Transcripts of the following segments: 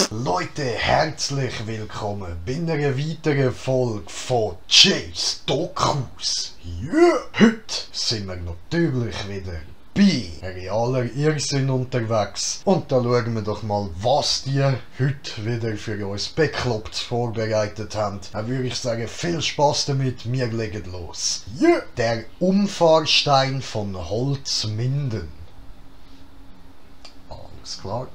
Leute, herzlich willkommen bei einer weiteren Folge von Jay's Dokus. Yeah. Heute sind wir natürlich wieder bei realer Irrsinn unterwegs. Und da schauen wir doch mal, was die heute wieder für uns bekloppt vorbereitet haben. Dann würde ich sagen, viel Spaß damit, wir legen los. Yeah. Der Umfahrstein von Holzminden. Alles klar.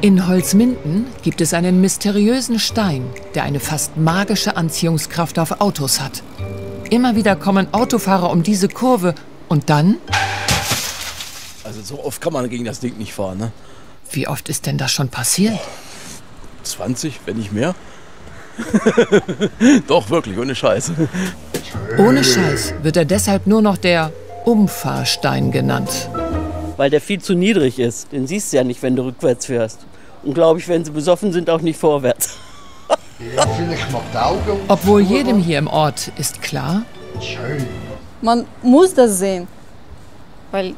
In Holzminden gibt es einen mysteriösen Stein, der eine fast magische Anziehungskraft auf Autos hat. Immer wieder kommen Autofahrer um diese Kurve und dann... Also so oft kann man gegen das Ding nicht fahren, ne? Wie oft ist denn das schon passiert? 20, wenn nicht mehr. Doch, wirklich, ohne Scheiß. Ohne Scheiß wird er deshalb nur noch der Umfahrstein genannt. Weil der viel zu niedrig ist. Den siehst du ja nicht, wenn du rückwärts fährst. Und glaube ich, wenn sie besoffen sind, auch nicht vorwärts. Ja, vielleicht mal die Augen. Obwohl jedem hier im Ort ist klar... Schön. Man muss das sehen, weil...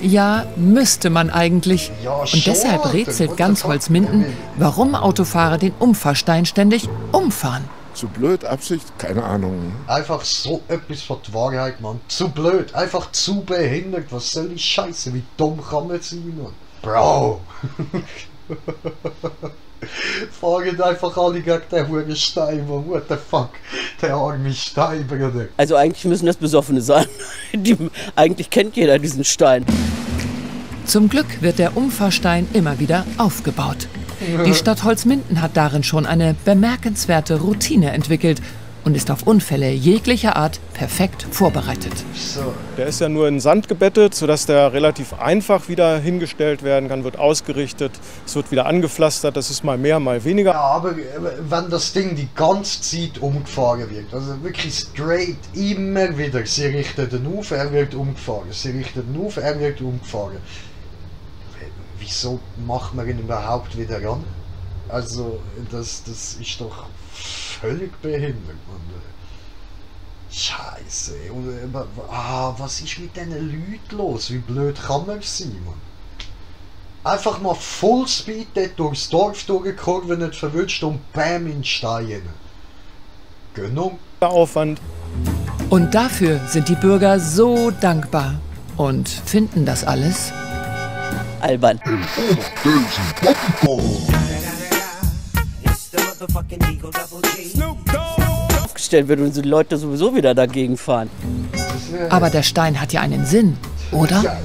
Ja, müsste man eigentlich. Ja, Und schon, deshalb rätselt ganz Alter. Holzminden, warum Autofahrer den Umfahrstein ständig umfahren. Zu blöd, Absicht? Keine Ahnung. Einfach so etwas von der Wahrheit, Mann. Zu blöd, einfach zu behindert. Was soll die Scheiße? Wie dumm kann man sein, Mann? Bro! Fahren einfach alle gegen den verdammten Stein, Mann. What the fuck? Der arme Stein, Bruder. Also eigentlich müssen das Besoffene sein. Eigentlich kennt jeder diesen Stein. Zum Glück wird der Umfahrstein immer wieder aufgebaut. Die Stadt Holzminden hat darin schon eine bemerkenswerte Routine entwickelt und ist auf Unfälle jeglicher Art perfekt vorbereitet. So. Der ist ja nur in Sand gebettet, sodass der relativ einfach wieder hingestellt werden kann, wird ausgerichtet, es wird wieder angepflastert, das ist mal mehr, mal weniger. Ja, aber wenn das Ding die ganze Zeit umgefahren wird, also wirklich straight, immer wieder, sie richten ihn auf, er wird umgefahren, sie richten ihn auf, er wird umgefahren. Wieso macht man ihn überhaupt wieder ran? Also, das ist doch völlig behindert, Mann. Scheiße. Und, was ist mit diesen Leuten los? Wie blöd kann man sein, Mann? Einfach mal Fullspeed dort durchs Dorf durchgekurven, nicht verwünscht und bam in den Stein rein. Gönnung. Aufwand. Und dafür sind die Bürger so dankbar und finden das alles Albern. Aufgestellt wird und die Leute sowieso wieder dagegen fahren. Aber der Stein hat ja einen Sinn, oder?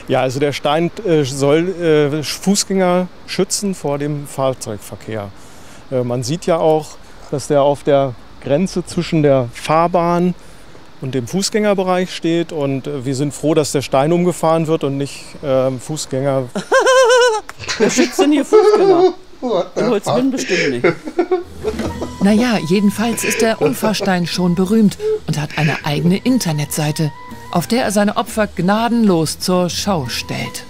Ja, also der Stein soll Fußgänger schützen vor dem Fahrzeugverkehr. Man sieht ja auch, dass der auf der Grenze zwischen der Fahrbahn und dem Fußgängerbereich steht und wir sind froh, dass der Stein umgefahren wird und nicht Fußgänger. Wer schützt denn hier Fußgänger? In Holzminden bestimmt nicht. Naja, jedenfalls ist der Umfahrstein schon berühmt und hat eine eigene Internetseite, auf der er seine Opfer gnadenlos zur Schau stellt.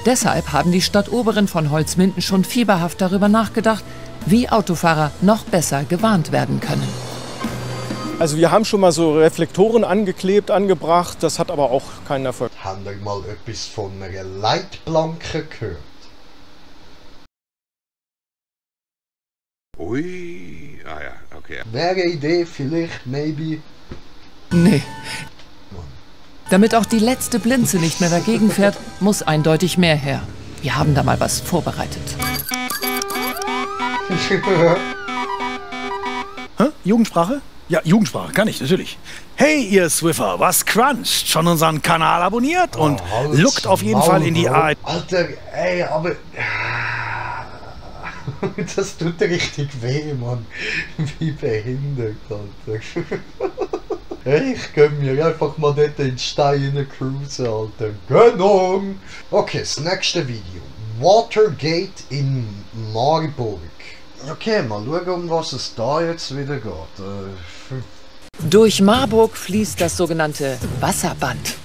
Deshalb haben die Stadtoberen von Holzminden schon fieberhaft darüber nachgedacht, wie Autofahrer noch besser gewarnt werden können. Also wir haben schon mal so Reflektoren angeklebt, angebracht, das hat aber auch keinen Erfolg. Habt ihr mal etwas von einer Leitplanke gehört? Ui, ah ja, okay. Wäre eine Idee, vielleicht, maybe. Nee. Damit auch die letzte Blinze nicht mehr dagegen fährt, muss eindeutig mehr her. Wir haben da mal was vorbereitet. Hä? Jugendsprache? Ja, Jugendsprache kann ich, natürlich. Hey, ihr Swiffer, was cruncht? Schon unseren Kanal abonniert? Und lookt auf jeden Fall in die ARD. Alter, ey, aber... Das tut richtig weh, Mann. Wie behindert, Alter. Ich gönn mir einfach mal dort in den Stein cruisen, Alter. Gönnung! Okay, das nächste Video. Watergate in Marburg. Okay, mal schauen, um was es da jetzt wieder geht. Durch Marburg fließt das sogenannte Wasserband.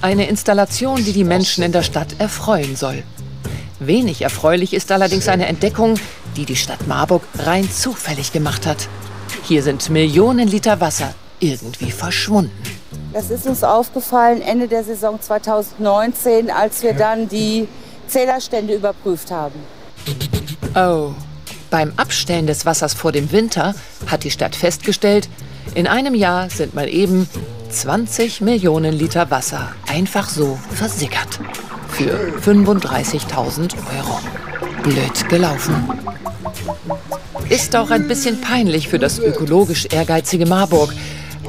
Eine Installation, die die Menschen in der Stadt erfreuen soll. Wenig erfreulich ist allerdings eine Entdeckung, die die Stadt Marburg rein zufällig gemacht hat. Hier sind Millionen Liter Wasser irgendwie verschwunden. Das ist uns aufgefallen Ende der Saison 2019, als wir dann die Zählerstände überprüft haben. Oh, beim Abstellen des Wassers vor dem Winter hat die Stadt festgestellt, in einem Jahr sind mal eben 20 Millionen Liter Wasser einfach so versickert. Für 35.000 Euro. Blöd gelaufen. Ist auch ein bisschen peinlich für das ökologisch ehrgeizige Marburg.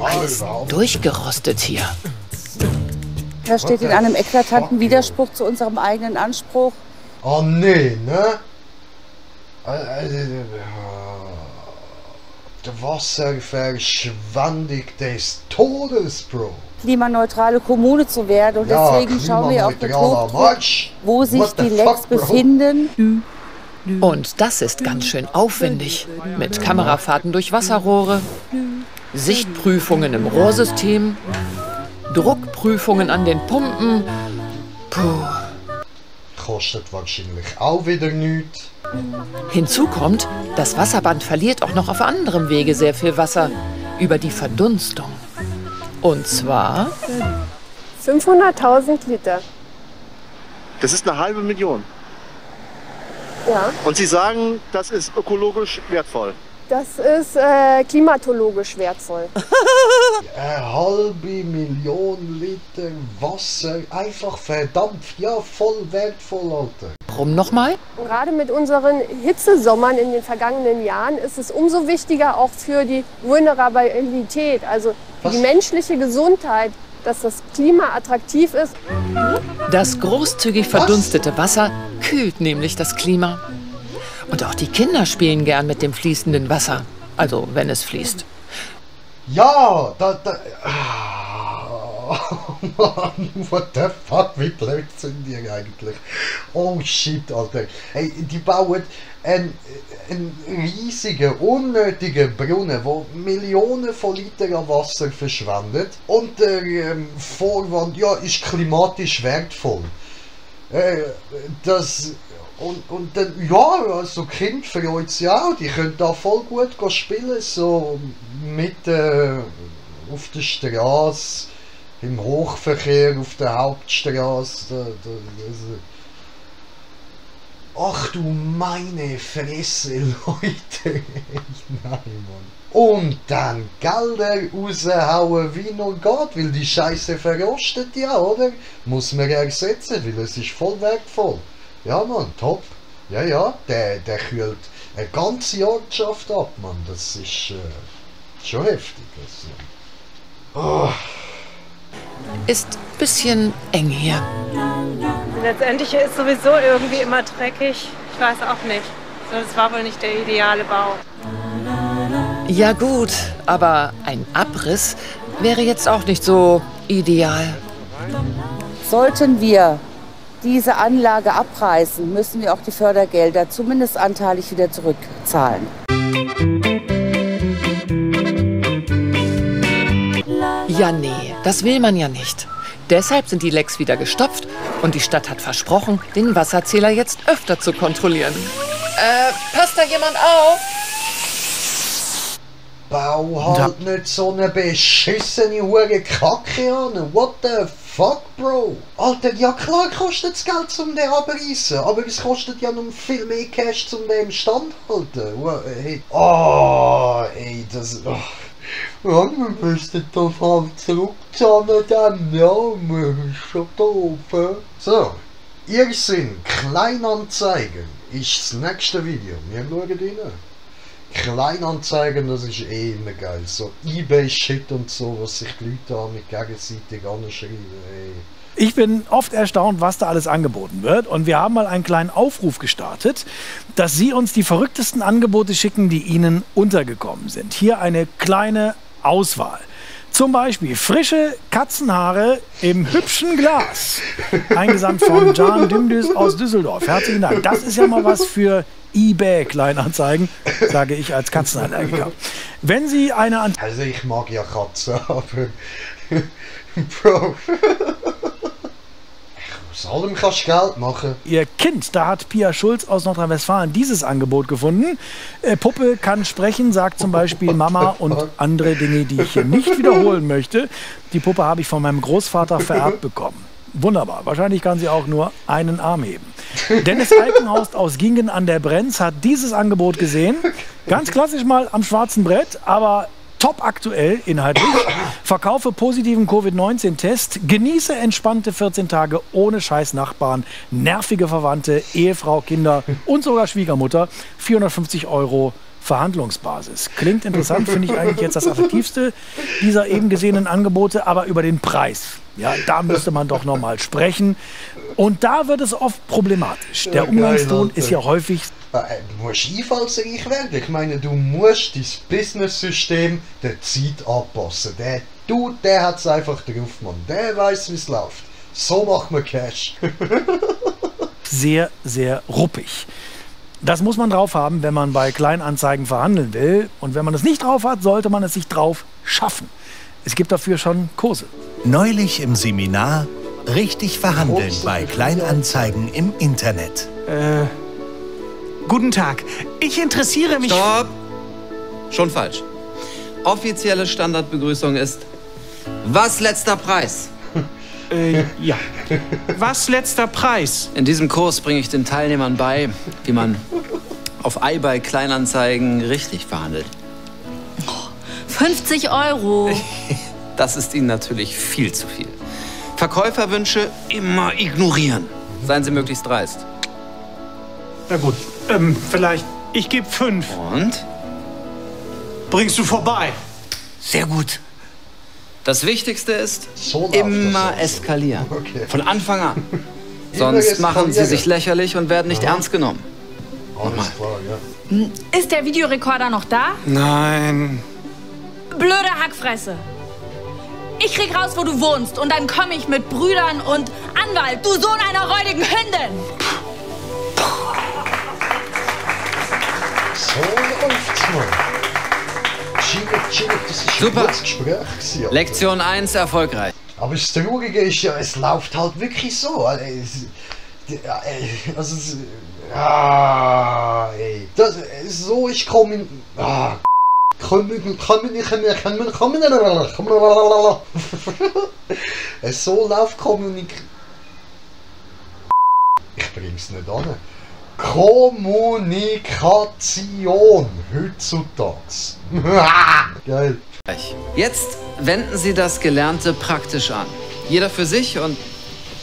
Alles durchgerostet hier. Das steht in einem eklatanten Widerspruch zu unserem eigenen Anspruch. Oh nee, ne? Der Wasserverschwendung des Todes, Bro. Klimaneutrale Kommune zu werden. Und Ja, deswegen schauen wir auf den klimaneutraler Marsch. wo sich What the die Lecks fuck, Bro? befinden. Und das ist ganz schön aufwendig. Mit Kamerafahrten durch Wasserrohre, Sichtprüfungen im Rohrsystem, Druckprüfungen an den Pumpen. Puh. Kostet wahrscheinlich auch wieder nichts. Hinzu kommt, das Wasserband verliert auch noch auf anderem Wege sehr viel Wasser. Über die Verdunstung. Und zwar 500.000 Liter. Das ist 500.000. Ja, Und Sie sagen, das ist ökologisch wertvoll. das ist klimatologisch wertvoll. Eine halbe Million Liter Wasser, einfach verdampft. Ja, voll wertvoll, Alter. warum nochmal? Und gerade mit unseren Hitzesommern in den vergangenen Jahren ist es umso wichtiger auch für die Vulnerabilität, also für die menschliche Gesundheit, dass das Klima attraktiv ist. Das großzügig verdunstete Wasser kühlt nämlich das Klima. Und auch die Kinder spielen gern mit dem fließenden Wasser. Also, wenn es fließt. Ja, Mann, what the fuck, wie blöd sind die eigentlich? Oh shit, Alter. Hey, die bauen einen riesigen, unnötigen Brunnen, wo Millionen von Litern an Wasser verschwendet. Und der Vorwand, ja, ist klimatisch wertvoll. Und dann, ja, also Kind freut sich auch, die können da voll gut spielen, so mitten auf der Straße, im Hochverkehr, auf der Hauptstraße. Ach du meine Fresse, Leute! Nein, Mann. Und dann Gelder raushauen, wie nur geht, weil die Scheiße verrostet ja, oder? Muss man ersetzen, weil es ist voll wertvoll. Ja, Mann, top. Ja, ja, der kühlt eine ganze Ortschaft ab, Mann. Das ist schon heftig. Oh. Ist ein bisschen eng hier. Letztendlich ist sowieso irgendwie immer dreckig. Ich weiß auch nicht. Das war wohl nicht der ideale Bau. Ja gut, aber ein Abriss wäre jetzt auch nicht so ideal. Sollten wir diese Anlage abreißen, müssen wir auch die Fördergelder zumindest anteilig wieder zurückzahlen. Ja, nee, das will man ja nicht. Deshalb sind die Lecks wieder gestopft und die Stadt hat versprochen, den Wasserzähler jetzt öfter zu kontrollieren. Passt da jemand auf? Bau halt nicht so eine beschissene hure Kacke an. What the fuck, Bro? Alter, ja klar kostet es Geld, um den abreißen, aber es kostet ja noch viel mehr Cash, um den im Stand zu halten. Hey. Oh, ey, das... Oh. Ja, wir müssen das halt zurückzahlen dann, ja, wir sind schon doof. So, Irrsinn, Kleinanzeigen ist das nächste Video. Wir schauen rein. Kleinanzeigen, das ist eh immer geil. So eBay-Shit und so, was sich die Leute da mit gegenseitig anschreiben. Ey. Ich bin oft erstaunt, was da alles angeboten wird. Und wir haben mal einen kleinen Aufruf gestartet, dass Sie uns die verrücktesten Angebote schicken, die Ihnen untergekommen sind. Hier eine kleine Auswahl. Zum Beispiel frische Katzenhaare im hübschen Glas. Eingesandt von Jan Dümdüs aus Düsseldorf. Herzlichen Dank. Das ist ja mal was für eBay-Kleinanzeigen, sage ich als Katzenallergiker. Wenn Sie eine... Also ich mag ja Katzen, aber... Bro... Aus allem kannst du Geld machen. Ihr Kind, da hat Pia Schulz aus Nordrhein-Westfalen dieses Angebot gefunden. Puppe kann sprechen, sagt zum Beispiel Mama und andere Dinge, die ich hier nicht wiederholen möchte. Die Puppe habe ich von meinem Großvater vererbt bekommen. Wunderbar. Wahrscheinlich kann sie auch nur einen Arm heben. Dennis Alkenhorst aus Gingen an der Brenz hat dieses Angebot gesehen. Ganz klassisch mal am schwarzen Brett, aber top aktuell inhaltlich. Verkaufe positiven Covid-19-Test, genieße entspannte 14 Tage ohne scheiß Nachbarn, nervige Verwandte, Ehefrau, Kinder und sogar Schwiegermutter. 450 € Verhandlungsbasis. Klingt interessant, finde ich eigentlich jetzt das attraktivste dieser eben gesehenen Angebote, aber über den Preis. Ja, da müsste man doch noch mal sprechen. Und da wird es oft problematisch. Der Umgangston ist ja häufig... Du musst einfallsreich werden. Ich meine, du musst dein Business-System der Zeit anpassen. Der Dude, der hat es einfach drauf, Mann. Der weiß, wie es läuft. So macht man Cash. Sehr, sehr ruppig. Das muss man drauf haben, wenn man bei Kleinanzeigen verhandeln will. Und wenn man es nicht drauf hat, sollte man es sich drauf schaffen. Es gibt dafür schon Kurse. Neulich im Seminar richtig verhandeln bei Kleinanzeigen im Internet. Guten Tag. Ich interessiere mich... Stopp! Schon falsch. Offizielle Standardbegrüßung ist: Was letzter Preis? Ja. Was letzter Preis? In diesem Kurs bringe ich den Teilnehmern bei, wie man auf iBuy Kleinanzeigen richtig verhandelt. 50 €. Das ist Ihnen natürlich viel zu viel. Verkäuferwünsche immer ignorieren. Seien Sie möglichst dreist. Na gut, vielleicht. Ich gebe 5. Und? Bringst du vorbei? Sehr gut. Das Wichtigste ist, immer eskalieren. Okay. Von Anfang an. Sonst machen Sie sich lächerlich und werden nicht ernst genommen. Alles klar, ja. Ist der Videorekorder noch da? Nein. Blöde Hackfresse. Ich krieg raus, wo du wohnst, und dann komme ich mit Brüdern und Anwalt, du Sohn einer räudigen Hündin. So läuft's, Mann. Das ist Super. ein gutes Gespräch gewesen, Alter. Lektion 1 erfolgreich. Aber das Traurige ist ja, es läuft halt wirklich so. Ey. So ich komme. So läuft Kommunikation. Ich bring's nicht an. Kommunikation heutzutage. Geil. Jetzt wenden Sie das Gelernte praktisch an. Jeder für sich und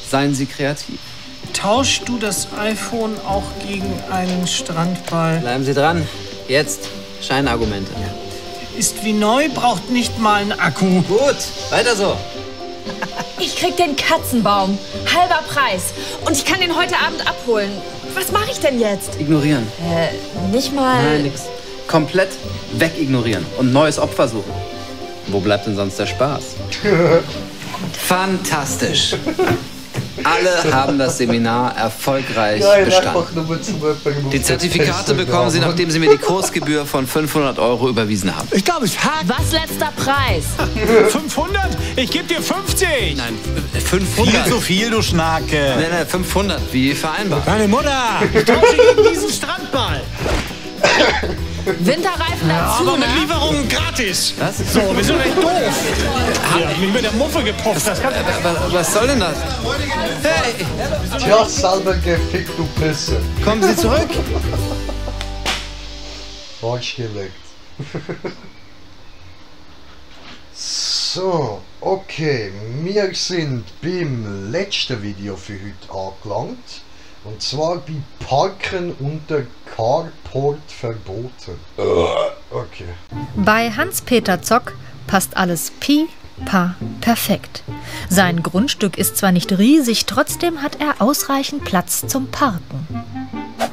seien Sie kreativ. Tauschst du das iPhone auch gegen einen Strandball? Bleiben Sie dran. Jetzt Scheinargumente. Ist wie neu, braucht nicht mal einen Akku. Gut, weiter so. Ich krieg den Katzenbaum. Halber Preis. Und ich kann den heute Abend abholen. Was mache ich denn jetzt? Ignorieren. Nicht mal... Nein, nix. Komplett wegignorieren und neues Opfer suchen. Wo bleibt denn sonst der Spaß? Fantastisch. Alle haben das Seminar erfolgreich bestanden. Die Zertifikate bekommen Sie, nachdem Sie mir die Kursgebühr von 500 € überwiesen haben. Ich glaube, es hakt. Was letzter Preis? 500? Ich gebe dir 50. Nein, 500. Viel zu viel, du Schnake. Nein, 500, wie vereinbart. Deine Mutter. Ich tausche gegen diesen Strandball. Winterreifen dazu, aber mit ne? Lieferungen gratis. Was? So, wir sind echt doof. Ja, mich mit der Muffe gepufft. Was soll denn das? Hey! Tja, selber gefickt, du Pisse. Kommen Sie zurück. Falsch gelegt. So, okay. Wir sind beim letzten Video für heute angelangt. Und zwar bei Parken unter Carport verboten. Okay. Bei Hans-Peter Zock passt alles perfekt. Sein Grundstück ist zwar nicht riesig, trotzdem hat er ausreichend Platz zum Parken.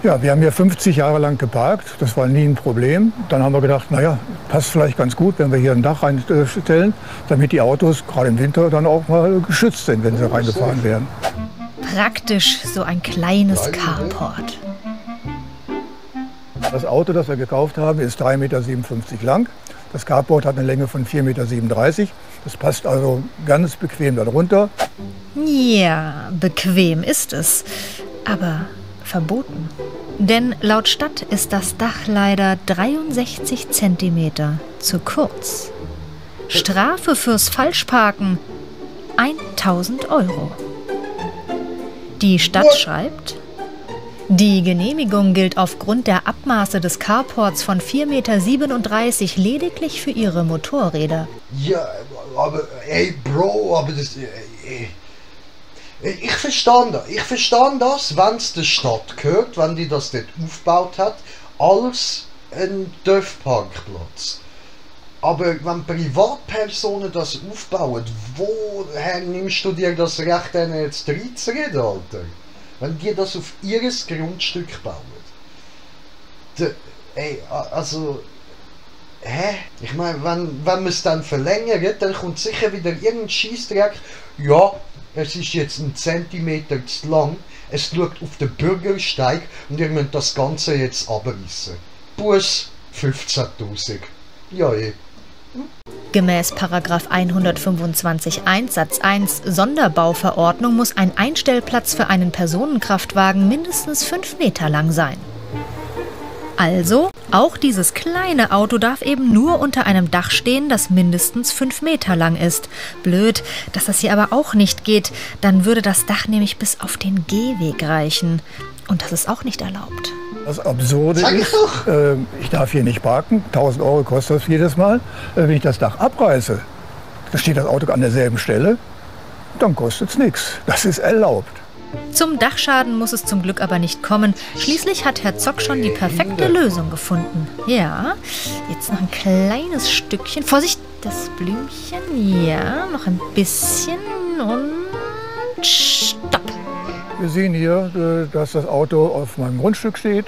Ja, wir haben hier 50 Jahre lang geparkt, das war nie ein Problem. Dann haben wir gedacht, naja, passt vielleicht ganz gut, wenn wir hier ein Dach reinstellen, damit die Autos gerade im Winter dann auch mal geschützt sind, wenn sie reingefahren werden. Praktisch, so ein kleines Carport. Das Auto, das wir gekauft haben, ist 3,57 Meter lang. Das Carport hat eine Länge von 4,37 Meter. Das passt also ganz bequem darunter. Ja, bequem ist es, aber verboten. Denn laut Stadt ist das Dach leider 63 Zentimeter zu kurz. Strafe fürs Falschparken 1.000 Euro. Die Stadt schreibt: Die Genehmigung gilt aufgrund der Abmaße des Carports von 4,37 Meter lediglich für ihre Motorräder. Ja, aber ey Bro, aber das... Ich verstehe das. Ich verstehe das, wenn es der Stadt gehört, wenn die das dort aufgebaut hat, als ein Dorfparkplatz. Aber wenn Privatpersonen das aufbauen, woher nimmst du dir das Recht, denen jetzt reinzureden, Alter? Wenn die das auf ihr Grundstück bauen. Also... Hä? Ich meine, wenn man es dann verlängert, dann kommt sicher wieder irgendein Scheissdreck. Ja, es ist jetzt 1 Zentimeter zu lang, es schaut auf den Bürgersteig und ihr müsst das Ganze jetzt abreißen. Buß 15.000. Ja, Gemäß § 125.1 Satz 1 Sonderbauverordnung muss ein Einstellplatz für einen Personenkraftwagen mindestens 5 Meter lang sein. Also, auch dieses kleine Auto darf eben nur unter einem Dach stehen, das mindestens 5 Meter lang ist. Blöd, dass das hier aber auch nicht geht. Dann würde das Dach nämlich bis auf den Gehweg reichen. Und das ist auch nicht erlaubt. Das Absurde ist, ich darf hier nicht parken. 1.000 Euro kostet das jedes Mal. Wenn ich das Dach abreiße, da steht das Auto an derselben Stelle, dann kostet es nichts. Das ist erlaubt. Zum Dachschaden muss es zum Glück aber nicht kommen. Schließlich hat Herr Zock schon die perfekte Lösung gefunden. Ja, jetzt noch ein kleines Stückchen. Vorsicht, das Blümchen. Ja, noch ein bisschen und stopp. Wir sehen hier, dass das Auto auf meinem Grundstück steht.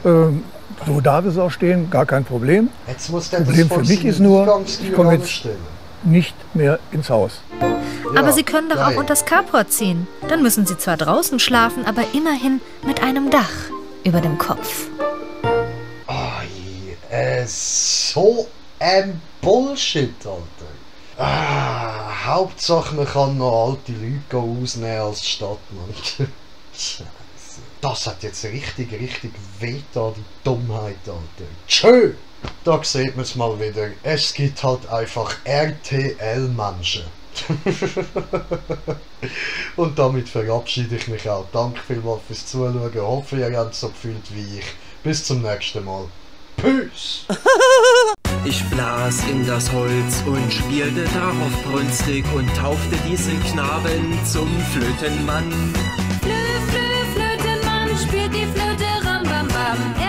So darf es auch stehen, gar kein Problem. Das Problem für mich ist nur, ich komme jetzt nicht mehr ins Haus. Aber Sie können doch auch unter das Carport ziehen. Dann müssen Sie zwar draußen schlafen, aber immerhin mit einem Dach über dem Kopf. So ein Bullshit, Alter. Hauptsache man kann noch alte Leute ausnehmen als Stadtmann. Scheiße. Das hat jetzt richtig weh da, die Dummheit, Alter. Tschö! Da sieht man es mal wieder. Es gibt halt einfach RTL-Menschen. Und damit verabschiede ich mich auch. Danke vielmals fürs Zuschauen. Ich hoffe, ihr habt es so gefühlt wie ich. Bis zum nächsten Mal. Peace! Ich blas in das Holz und spielte darauf brünstig und taufte diesen Knaben zum Flötenmann. Flötenmann spielt die Flöte, ram bam bam.